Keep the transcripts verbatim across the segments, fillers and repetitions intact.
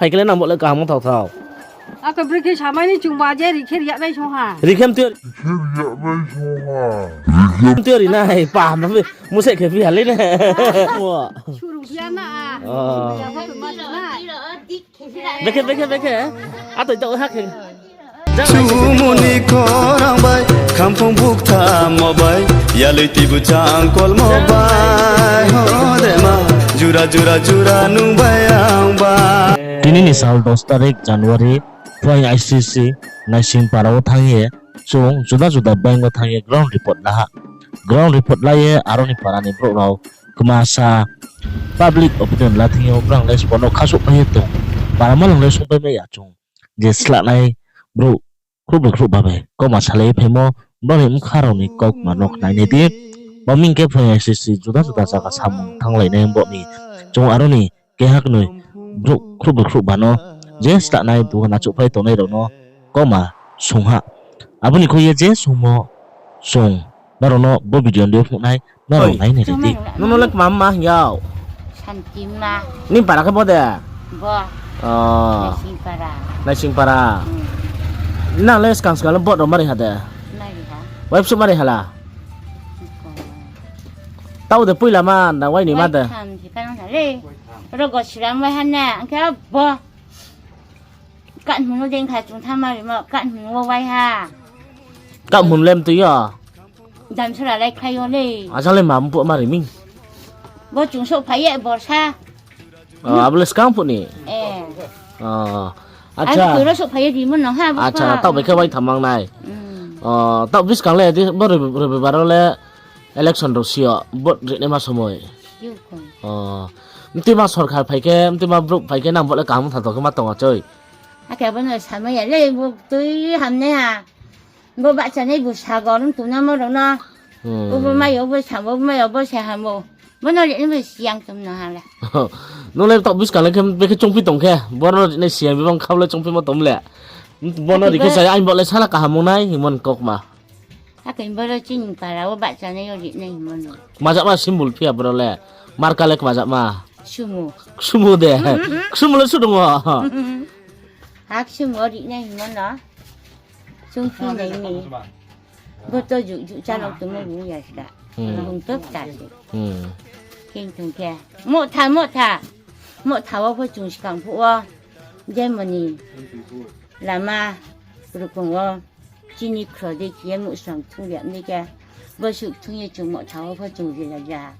Phai khe le nang bo le kaham ong thao thao. Ako brekhe samai ni chungba je rikhe riya nai song ha. Rikhem tui. Tui ri nai, pa, ma phi, muse khe phi ha le ne. Surung phi ya na. Oh. Bekhe, bekhe, bekhe. Atoi tao ha khe. Chumuni khorang bai, khamphung bukthamo bai, yaloi tibu changkolmo bai, ho de ma, jura, jura, jura nung bai ang bai. Tini ni sal dos tarik January, phuaing I C C Naisingpara wo thanng ye, chung juda juda bank wo thanng ye ground report la ha. Ground report la ye aro ni para ni brouh rao kma sa public opinion la thing yo brang le sbo no khasouhpai ye tong. Para malong le sungpai mai ya chung. Je slahnai brouh khrouhbroi khrouhba bai kauma salai ye phaimo, brao ni bkha rao ni kaukma no khnai nai di. Bo ming khe phuaing I C C juda juda zaga samung thannglai nai bo ni chung aro ni keha knoi brouh khrouhbroi khrouhba no je slahnai duha nachouhphai tongnai rao no kauma sung ha. Abo ni khui ye je sungmo chung nrao no bo video ni phnuh nai, nrao nai nai di. Nono le kma mma hing yag? Santima. Nini para khe bo de? Bo. Oh. Naisingpara. Naisingpara. Hmm. Nang le skang skang le vote rao mari ha de? Mari ha. Wai bsuh mari ha la? Tao de poila ma, na wai ni ma de? Wai tham si ka nang sa le. Rogo siram wai ha na, ang khe bo. Kahmung no dei kha chung thanng mari mo, kahmung wo wai ha. Kahmung le mtui yo? Damsora lai khlai yo le. Aja le ma mpuh mari mi? Bo chung souhphai ye borsa. Oh, abo le skang phuh ni? Eh. Oh. Acha. Ang koi ro souhphai ye rimo no ha, bo. Acha, tao bai khe wai thamang nai. Hmm. Oh, tao buskang le, di, bo robi-, robibar wo le election rao si yo, vote rinaima somoi. Si yo kho. Oh. Mtui ma sorkar phai khe, mtui ma brouh phai khe, nang bo le kaham tha tong khe ma tong achoi. Akhe bo no samai ya le, bo tui hamnai ha. Bo bahchanai bo sago nung tongna mo rao no. Hmm. Obo mai yo, bo samo, bo mai yo, bo se hamo. Bo no rinai bo siya tong no ha le. Nung le tao buskang le khe, bekhe chongphi tong khe, bo no rinai siya bibang khau le chongphi mo tom le. Bo no ri khe sai, ang bo le sala kaham ong nai, hingmo ni kaukma. Akhe bo ro chini para wo bahchanai yo rinai hingmo no. Kmajak ma symbol phi ya boro le. Marka le kmajak ma. Ksumu. Ksumu de. Ksumu le su dong o. Ha ksumu wo rinai hingmo no. Chung phi nai mi. Bo to ju, ju chá no tongmo bung ya sda. Hmm. Bung to kta se. Hmm. Khe tong khe. Motha, motha. Motha wo pho chung skang phuh wo. Jemoni lama rukong wo. Chini khro dei khe ye muhsrang thung ya ni khe. Bo suh thung ye chung motha wo pho chung rila ja.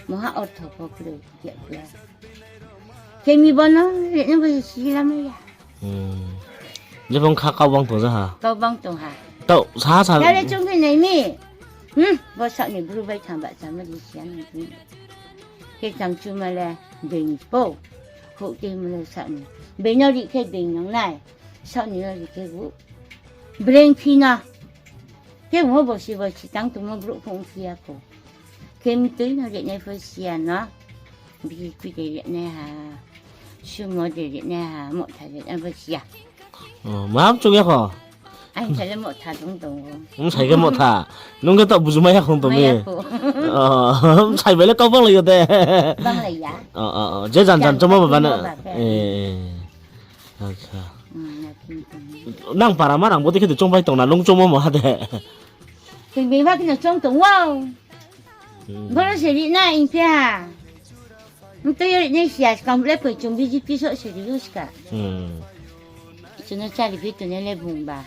Moha ortho pho kroi ya ya. Khe mi bo no, reno bo si lama ya. Hmm. Jebong kha kau bang tong ja ha. Kau bang tong ha. Tao, sa, sa. Kare chung phi nai mi. Hmm, bo sak ni bru bai thang ba sa ma di siya nai mi. Khe chang chu ma le, beng po. Kho te ma le sak ni. Beng no ri khe beng nang nai. Sak ni no ri khe bu. Breng phi na. Khe mo bo si bo si tang tongmo brouh phung phi ya kho. Khe mtui no rinai pho siya no. B J P de rinai ha. Sumo de rinai ha. Motha de rinai pho siya. Oh, ma chung ya kho. Ang sa le motha tong tong o. Bsai khe motha. Nung khe tao bujumai ya khong tong mi. Maya kho. Oh, bsai bai le kau bang lai yo de. Bang lai ya. Oh, oh, oh. Je jan jan chomo ba na. Chomo ba khe. Eh, eh. Acha. Hmm, na kin tong. Nang para ma rang bo de khe de chongpai tong na, nung chomo mo ha de. Khe beba khe no chong tong wow. Hmm. Boro se ri na ing phi ha. Mtui yo ri nai siya skang le koi chung B J P so se ri yo ska. Hmm. Chung no chari phi tong le bung ba.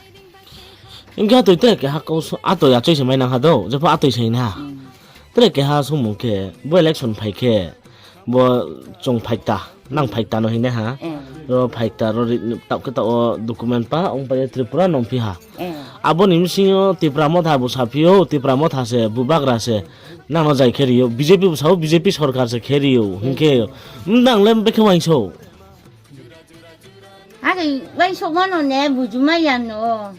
Hing khe atoi tre keha kau so, atoi achoi se mai nang ha do, jepho atoi se hing ha. Hmm. Tre keha sungmung khe, bo election phai khe, bo chung phaikta, nang phaikta no hing nai ha. Eh. Ro phaikta, ro ri, taoh khe taoh wo document pa, ong pai ye Tripura nong phi ha. Eh. Abo ni bsing yo Tipra Motha bo saphi ou, Tipra Motha se, bubagra se, nang no jai khe ri ou, B J P bo sa ou, B J P sorkar se khe ri ou, hing khe, nang le bekhe uaingsouh. Are, uaingsouhmo no ne, bujumai ya no.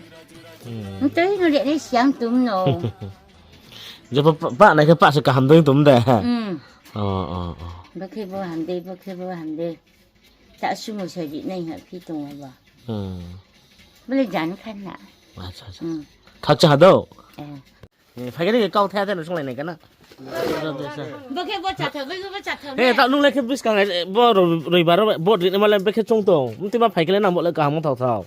Hmm. Mtui no ri nai siya tong no. Jepho pa, pa nai khe pa se kaham dei tong de. Hmm. Oh, oh, oh. Bo khe bo ham dei, bo khe bo ham dei. Ta sumo se ri nai ha phi tong o ba. Hmm. Bo le jan kha na. Acha, acha. Hmm. Khakcha ha do? Eh. Phai khe ni kau the the no sunglai nai khe na. Bo khe bo chatha, bo khe bo chatha. He, ta nung le khe buskang, bo ro-, roibar ro, bo ri ma le bekhe chung tong. Mtui ma phai khe le nang bo le kaham thao thao.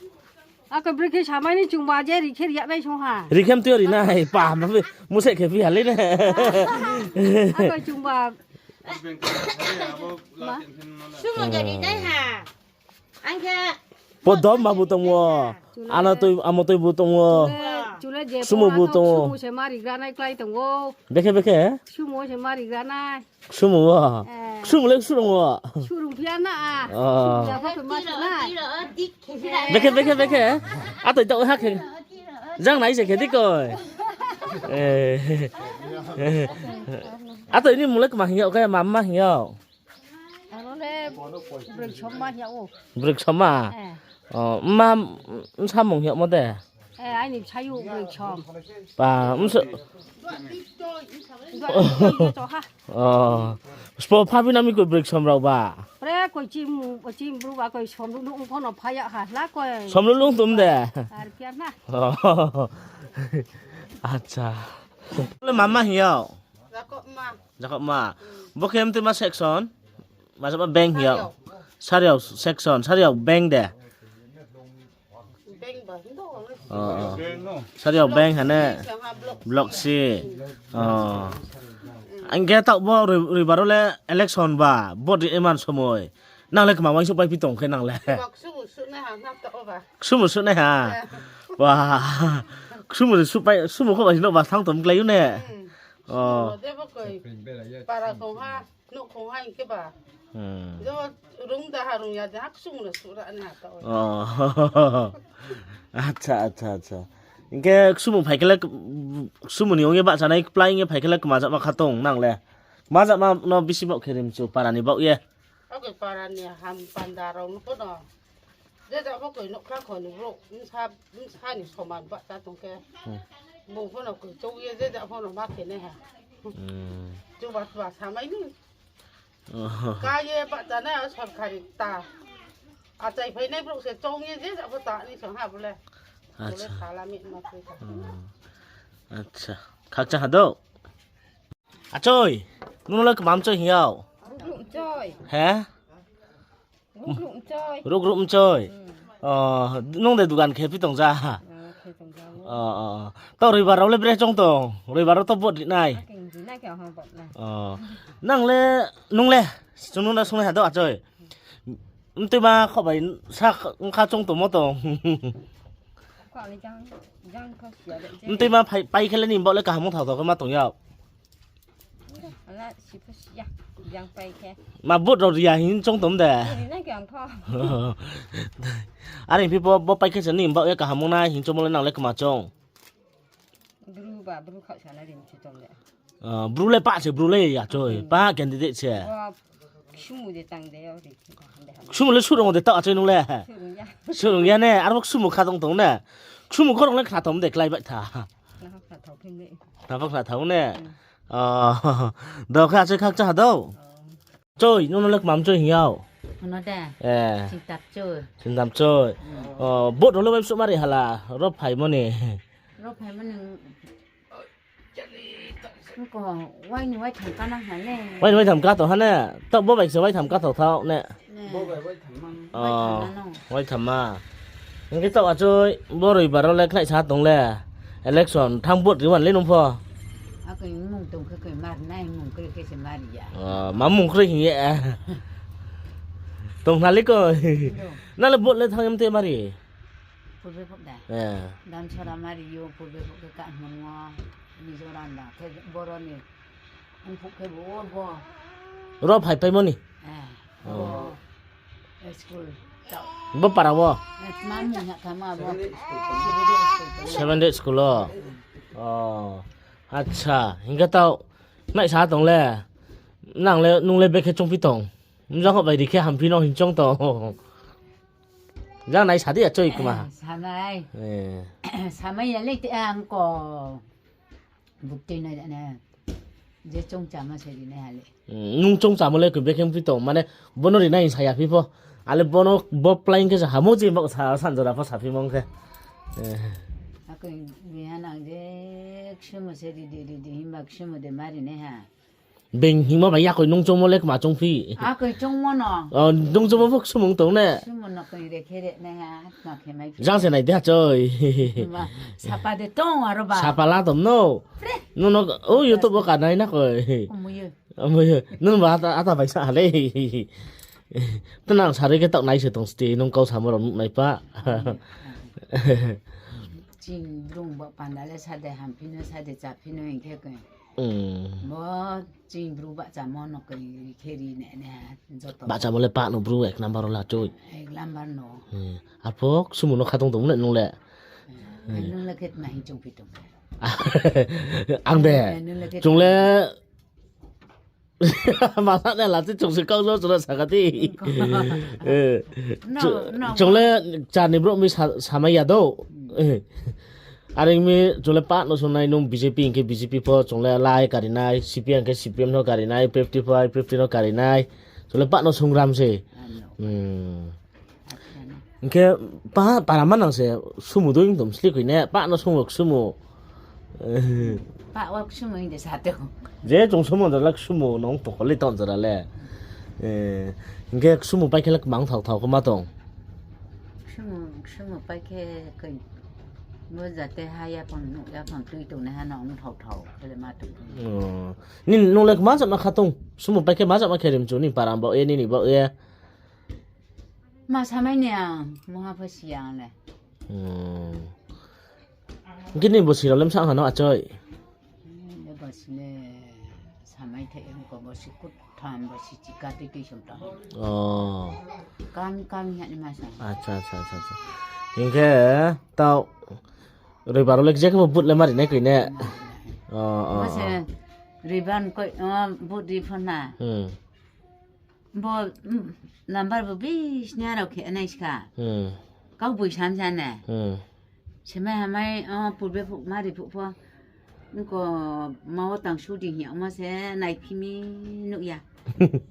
Ako brekhe samai ni chungba je ri khe ri ya nai song ha. Ri khe mtui ri nai, pa, ma be, muse khe phi ha le ne. Ako chungba. Sumo gari nai ha. Ang khe. Podom ma bu tong wo. Ano tui, amo tui bu tong wo. Sumo bu tong wo. Sumo se mari gra nai klái tong wo. Bekhe, bekhe? Sumo se mari gra nai. Sumo wo. Sumo le surung wo. Surung phi ya na. Sumo ya pho ma sa nai. Bekhe, bekhe, bekhe. Atoi ta ha khe. Jang nai se khe di koi. Atoi ni mung le kma hing yag khe, ma ma hing yag. Ano le broi somma hing yag ou. Broi somma? O, ma, samung hing yagmo de? Aini bsayouh broi som. Pa, msa. Spo pha phi na mi koi broi som rao ba? Pre koi chim, chim bru ba koi som rao no ong pho no pha yag ha hla koi. Som rao lung tum de? Ar phi ya na. Acha. Le ma ma hing yag? Jakob ma. Bo khe mtui ma section? Masa ma bank hing yag? Sariao section, sariao bank de? Sariao bank ha ne? Block C. Ang khe taoh bo roi-, roibar wo le election ba, vote ri man somoi. Nang le kma uaingsouh pai phi tong khe nang le. Ksumu suhnaiha. Wa. Ksumu suhpai, ksumu kho bai no ba thang tom klái ou ne. Para kong ha, nouh kong ha hing khe ba. Jo rung da ha rung ya de ha ksumu no suh ra nai ha ta o. Acha, acha, acha. Hing khe ksumu phai khe le, ksumu ni ong ye bahchanai kplái hing ye phai khe le kma jama kha tong nang le. Kma jama no bisi baoh khe rimchu para ni baoh ye. Ake para ni ham panda rao no pho no. Je ja pho koi nouhkha kho ni brouh, bsa, bsa ni soman bahcha tong khe. Bung pho no koi chou ye je ja pho no ma khe nai ha. Chuba chuba samai ni. Ka ye bahchanai a sorkari ta. Achai phainai brouh se chong ye je ja pho ta ni song ha bo le. Bo le sala mi ma khe ta. Acha. Khakchang ha dou. Achoi, nung no le kma mchoi hing yag? He? Ruhruh mchoi. Nung de dugan khe phi tong ja? Taoh roibar rao le bre choung tong? Roibar rao to vote ri nai. Nang le, nung le, chung nung no sungnai ha dou achoi. Mtui ma kho bai sa ongkha choung tongmo tong. Mtui ma phai, pai khe le ni baoh le kaham ong thao thao khe ma tong yag. Ma vote rao ri ya hing choung tong de. Are phi pho bo pai khe se ni baoh ye kaham ong nai hing choungmo le nang le kma choung. Bru le pah se, bru le achoi, pah candidate se. Ksumu le surung de taoh achoi nung le. Surung ya ne, aro ksumu kha tong tong ne. Ksumu khorang le khna tom de klái bai tha. Khna pho khna thao ne. Do khe achoi khakchang ha dou. Choi, nung no le kma mchoi hing yag? Sinta mchoi. Vote rao le uaisuh mari hala, ro phaimo ni. Waini waitham ka tong ha ne? Taoh bo bai se waitham ka tong thao ne? Waitham ma. Hing khe taoh achoi bo roibar rao le khnaihsa tong le. Election thanng vote ri wan le nung pho. Ma mung kroi hing ye. Tong khna le koi. Nang le vote le thanng ye mtui mari? Damsara mari yo, purbe phuh khe Kahmon wo, Mizoram ba, khe boro ni, ongphuh khe bo, bo. Ro phaipaimo ni? Bo para wo? Seven Day School wo. Acha, hing khe taoh, naihsa tong le, nang le, nung le bekhe choungphi tong? Mjang kho bai ri khe hamphi no hing choung tong. Jang nai sa di achoi kma. Samai ya le te ang ko. Buktui nai da na. Je choungchama se ri nai ha le. Nung choungchamo le koi bekhe ongphi tong, mane bono ri nai hing sa ya phi pho. Ale bono bo plaing khe sa hamo je bo sa sanjora pho saphi mong khe. Koi, biha nang je ksumu se ridi ridi himba ksumu de mari nai ha. Being hingmo bai yakoi nung choungmo le kma choungphi. Akoi choungmo no. O, nung choungmo pho ksumu tong ne. Ksumu no koi re khe re nai ha, kma khe mai phi. Jang se nai de ha choi. Ma, sapa de tong aro ba. Sapa la tom no. Pre. Nung no, o, YouTube o kanai na koi. Omo ye. Omo ye. Nung ba ata, ata bai sa ha le. Tnang sarui khe taoh nai se tong sti, nung kau samo rao nuh nai pa. Ching brung ba panda le sade hamphi no, sade chaphi no hing khe koi. Hmm. Bo ching bru bahchamo no koi ri khe ri ne ne joto. Bahchamo le pah no bru ek number o la choi. Ek number no. Hmm. Arphuh ksumu no kha tong tong le nung le. Hmm. Nung le khe tma hing choungphi tong khe. Ang de. Eh, nung le khe chung le Masa ne la ti chung se kau jo chung le saka ti. Eh, no, chu-, no. Chung le char ni brouh mi sa-, samai ya do. Hmm. Eh. Are ong mi chung le pah no sung nai nung B J P hing khe B J P pho chung le lai kari nai, C P M hing khe C P M no kari nai, P F D pho P F D no kari nai. Chung le pah no sung gram se. Ano. Hmm. Hing khe pa, para manang se sumu dui tong sli koi ne, pah no sumu ksumu. Pah wo ksumu hing de sa tong. Je chung sumu jora le ksumu nung tong kho le tong jora le. Eh, hing khe ksumu pai khe le kmang thao thao khe ma tong. Ksumu, ksumu pai khe koi. Bo jate ha yaphang nuh yaphang tui tongnai ha nung thao thao khe le ma tong. Oh. Ni nung le kma jama kha tong. Sumu pai khe ma jama khe rim chu ni para bo ye, nini bo ye. Ma samai ni ang, mungha pho si ya ang le. Hmm. Hing khe ni bosi rao le bsa ha no achoi? Ni bosi le samai thai ang ko bosi kutham bosi chika tui tui som tang. Oh. Kam, kam ya ni ma sa. Acha, acha, acha, acha. Hing khe tao roibar rao le je khe bo vote le mari nai koi ne? Mari nai. Oh, oh, bosi oh. Roibar koi, oh, vote ri pho na. Hmm. Bo, mm, number bo bisni rao khe nai ska. Hmm. Kau boi sam sa ne. Hmm. Semai hamai, o, purbe phuh, mari phuh pho. Nko ma wo tang sudi hing yagmo se naiphi mi nuh ya.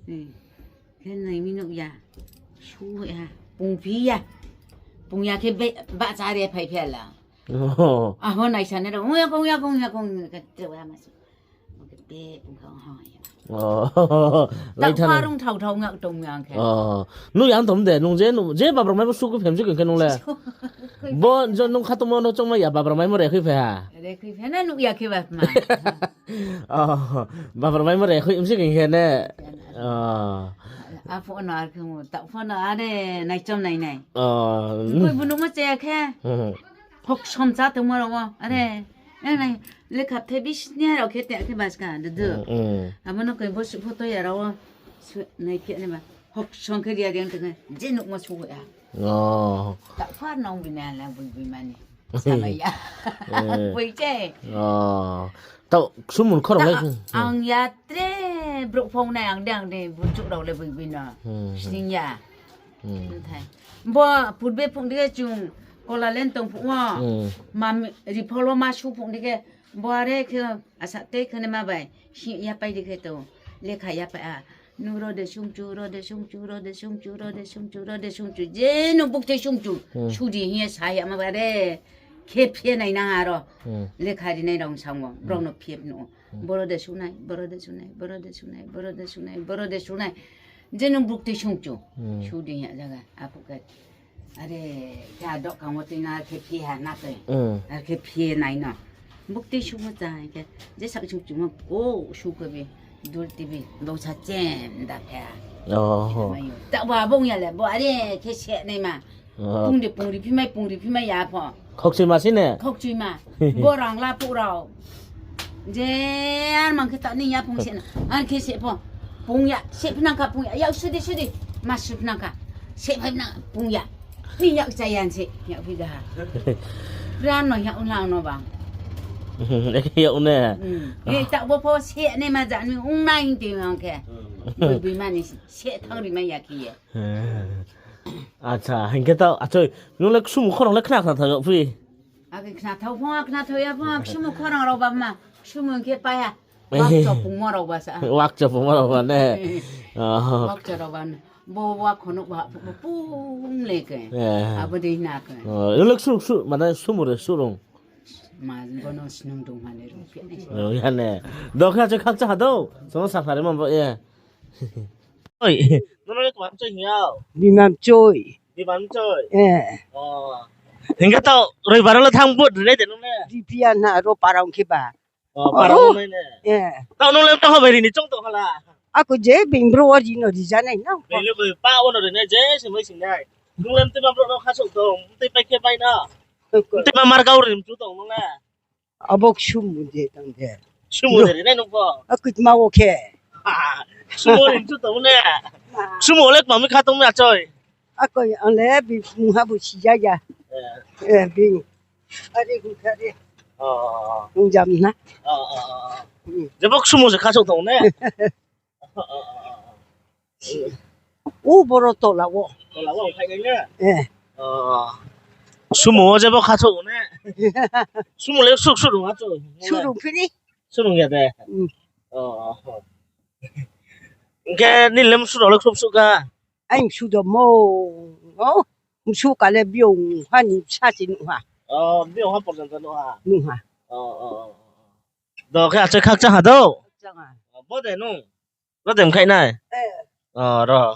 Hmm. Khe nai mi nuh ya. Su ya. Pungphi ya. Pung ya khe be-, bahcha re phai phi la. Oh. Aho naisa nai rao. Ong ya kong, ya kong, ya kong, ya kong, ya kong. Oh, lai thanai. Taoh pharung thao thao ngak tong yang khe. Oh, nuh yang tom de, nung je, nung je babra mai bo suku phem suku khe nung le. Bo jo nung khatungmo no chongmai ya, babra maimo rekhui phai ha. Rekhui phai na nuh ya khe ba ma. Oh, babra maimo rekhui msi khe ne. Oh. Aphuh no ar khe mu, taoh pho no are naichom nai nai. Oh. Koi bu nuh mo chaya khe. Hmm. Hok som cha tongmo rao wo, are. Nang nai, lekha the bisni rao khe te khe baska, dudu. Mm, mm. Abo no koi bo su photo ya rao, su nai khe nai ba. Hok song khe ria ria tong khe, je nuhmo su ya. Oh. Taoh phar nong bini la bui bui mani. Samai ya. Eh. Bui che. Oh. Taoh sumun khorang lai. Ang ya tre brouh phone nai ang de ang de, buchuh rao le bui bui no. Hmm, hmm. Sning ya. Hmm. Bo purbe phung di khe chung kola len tong phung wo. Hmm. Ma mi, ripholwo ma su phung di khe. Bo are khe asa tei khe ne ma bai. Si ya pai di khe to. Lekha ya pai a. Nung ro de sungchu, ro de sungchu, ro de sungchu, ro de sungchu, ro de sungchu. Je nung bukte sungchu. Hmm. Sudi hing ye sa ya ma bai re. Khe phe nai na aro. Hmm. Lekha ri nai rao sang wo. Hmm. Brao no phe no. Hmm. Boro de sunai, boro de sunai, boro de sunai, boro de sunai, boro de sunai. Je nung bukte sungchu. Hmm. Sudi ya jaga, aphuh khe. Are, khe a dohkang wo tui na khe phi ha na khe. Hmm. Ar khe phi nai no. Bukte sungmo cha khe. Je sak sungchu mo, o, su khe bi. Dul T V, bo sa chem da phe. Oh. Mai yo. Taoh ba bung ya le, bo are, khe se nai ma. Oh. Pung di, pung ri phi mai, pung ri phi mai ya pho. Khokchui ma si ne? Khokchui ma. Bo rang la phuh rao. Je ar mang khe ta ni ya pung se na. Ar khe se pho. Pung ya, se phi nang kha pung ya. Ya sudi, sudi. Ma su phi nang kha. Se phai nang pung ya. Ni ya cha yan se. Ya phi da ha. Ran no ya u lang no bang. Ya u ne. Hmm. Eh, ta bo pho se ne ma ja ni ung nai ti mang khe. Bui bui ma ni se thang ri ma ya khe ye. Acha, hing khe tao, achoi, nung le ksumu khorang le khna khna thao phi? Ake khna thao pho, khna thao ya pho, ksumu khorang rao ba ma, ksumu hing khe pa ya. Wak chopungmo rao ba sa. Wak chopungmo rao ba ne. Oh. Wak cho rao ba ne. Bo wak khono ba phu pung le khe. Eh. Abo de na khe. Oh, nung le ksu, ksu, mane sumu re surung. Ma, bono snung tong ha ni rung phi nai. O, ya ne. Dokha choi khakcha ha do. Song sa phare man bo ye. Oi, nono le kma mchoi hing ya? Bima mchoi. Bima mchoi? Eh. O. Hingkhe tao roibar le thang vote rinai de nung le? Riphiya na ro parang khe ba. O, parang nai ne? Eh. Tao nung le tao bai rini chong tong hala? Ako je bing bro o rino rija nai no. Bele bai pa o no rinai je se mai sing nai. Nung le mtui ma bro no khasouh tong, mtui pai khe pai na. Mtui ma marka o rini mchu tong nung le? Abo sumo de tang de. Sumo de rinai nung pho? Akui ma o khe. Sumo rini mchu tong ne? Sumo le kma mi kha tong mi achoi? Akoi ang le bi mungha bo si ya ya. Eh. Eh, bi. Are hu kha re. O, o, o. Ong jam na. O, o, o, o. Hmm. Jebo sumo se khasouh tong ne? O, o, o, o. O boro tola o. Tola o, khai nai ne? Eh. O. Sumo o jebo khasouh ne? Sumo le suk suk rung achoi? Suk rung phini. Suk rung ya de? Hmm. O, o, o. Hingkhe nini le msu rao le khrop suh kha? Ai msu do mo. O, msu ka le biong ha ni sa se nuh ha. O, biong ha porjonto nuh ha? Nuh ha. O, o, o, o. Do khe achoi khakcha ha do? Khakcha ha. O, bo de nung? Bo de mkhaih nai? Eh. O, ro.